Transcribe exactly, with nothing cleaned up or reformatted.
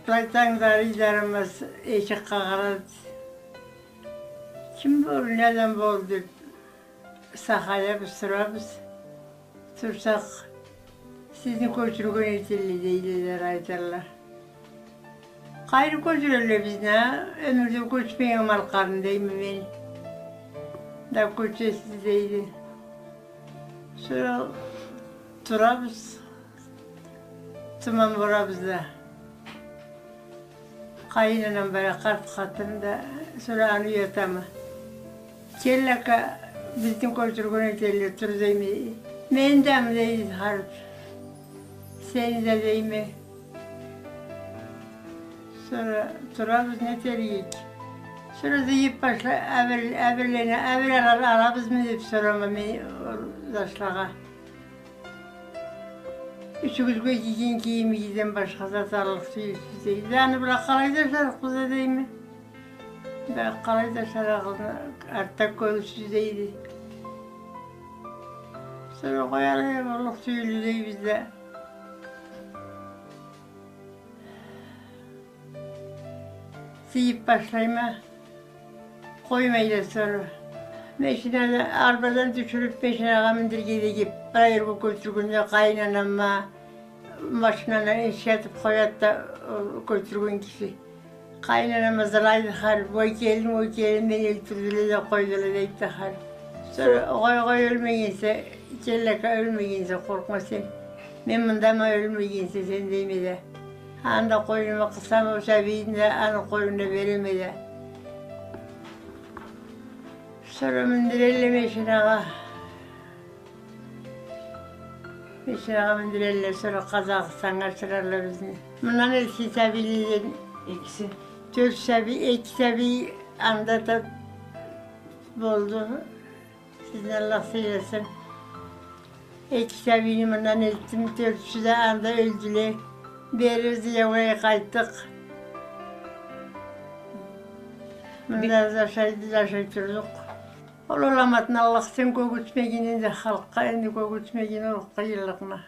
Былай тангда ары да бармаз, эшик къагъылады. Ким болду, не адам болду деп, сакъ аябыз, турабыз. Турсакъ, сизни кёчюрген этелле, дейле да айталла. Къайры кёчюрелле бизни, а? Ёмюрде кёчмеген малкъарны, дейме мен. Да кёчесиз, дейди. Сора турабыз, туман болабыз да. Къайын анам бара, къарт къатын да, сора аны уятама. Келле ака, бизни кёчюрген этелле, тур, дейме. Мени дами, дейди, харип. Сени да, дейме. Сора турабыз, не этерик. Сора зыйып башла, абир, абирлени, абир алар, алабызмы деп сорама мен ол зашлагъа. Ючюгюзге кийген кийимигизден башха зат аллыкъ тюйюлсюз, дейди. Аны бла къалай да ашарыкъбыз да, дейме. Да къалай да ашарыгъызны артда кёрюрсюз, дейди. Сора къоярыкъ аллыкъ тюйюлдю, дейбиз да. Зыйып башлайма. Къоймайла сора. Машинада, арбадан тюшюрюп, машинагъа миндирирге деп, бир ерге кёчюргенде, къайын анам ма машинаны ичине атып къояды да, ол кёчюрген киши. Къайын анам зылайды харип, ой келин, ой келин, мени ёлтюрдюле да къойдула, дейди харип. Сора, къой, къой, ёлмегенсе, келле ака, ёлмегенсе, къоркъма сен. Мен мындама, ёлмегенсе сен, дейме да. Анда къойнума къысама ол сабийни да, аны къойнуна береме да. Сора миндирелле машинагъа. Машинагъа миндирелле, сора Къазахстаннга ашыралла бизни. Мындан элтиси сабийледен. Экиси. Тёрт сабий, эки сабий анда да болду. Сизни Аллах сыйласын. Эки сабийни мындан элтдим, тёртюсю да анда ёлдюле. Бери Зыяугъа къайтдыкъ. Мында зашай, зашай турдукъ. Ол аламатны Аллах сен кёгюртмегин энди халкъгъа, энди кёгюртмегин ол къыйынлыкъны.